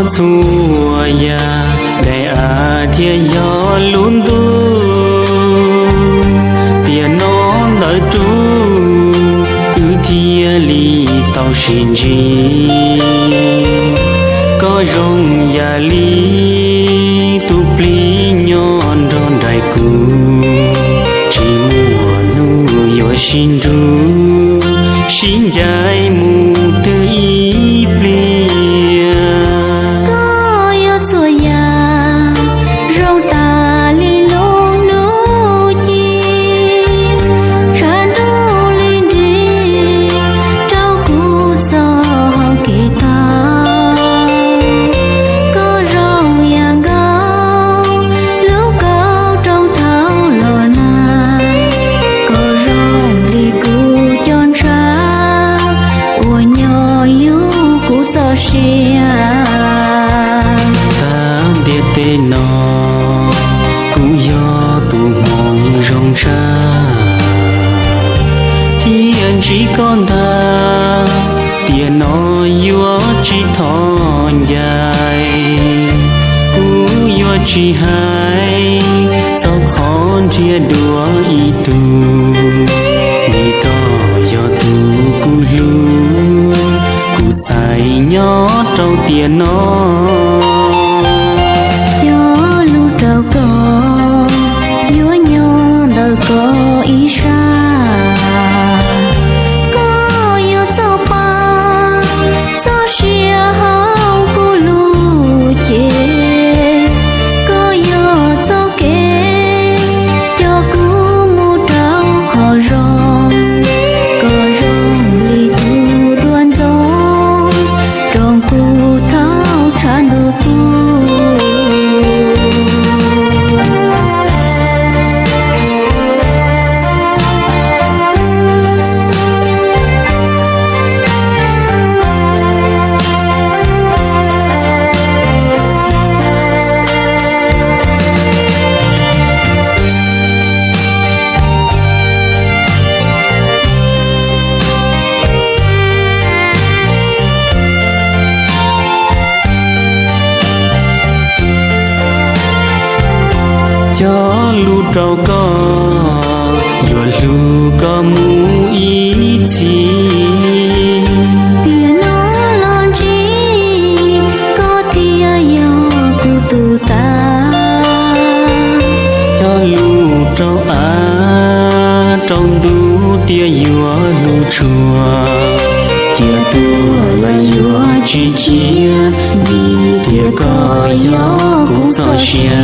Txhua yam daim av thiaj yog lub ntuj, tiam no ntawd rub wb thiaj li tau sib ntsib. Koj zoo yam li tus plig nyob nrog nraim kuv, tsis muaj hnub yuav sib nrug, sib ncaim mus twg ib pliag. Koj yog txhua yam zoo tas li lub hnub ci, tshav ntuj li nrig rau kuv txoj hau kev taug. Koj zoo yam nkaus lub kaum roob thaum los nag, koj zoo li kuv cov ntshav uas nyob yug kuv txoj sia. Tag ntiaj teb no kuv yog tus hmoov zoo tshaj, thiaj ntsib koj ntag, tiam no yuav tsis thov ncaim. Kuv yuav tsis hais txog qhov nrhiav dua ib tug, vim koj yog tus kuv hlub, kuv xaiv nyob rau tiam no. Cog lus rau koj, yuav nyob ntawm koj ib sab. Koj yog txoj pa, txoj sia hauv kuv lub cev. Koj yog txoj kev coj kuv mus rau qhov zoo. Koj zoo li tus duab ntxoov, roos kuv thaum tshav ntuj pub. Cog lus rau koj, yuav hlub koj mus ib txhis. Tiam no los ntsib koj thiaj yog kuv tus tas. Cog lus rau av rau ntuj tias yuav hlub tshua, cia tuag los yuav tsis cia, vim tias koj yog kuv txoj sia.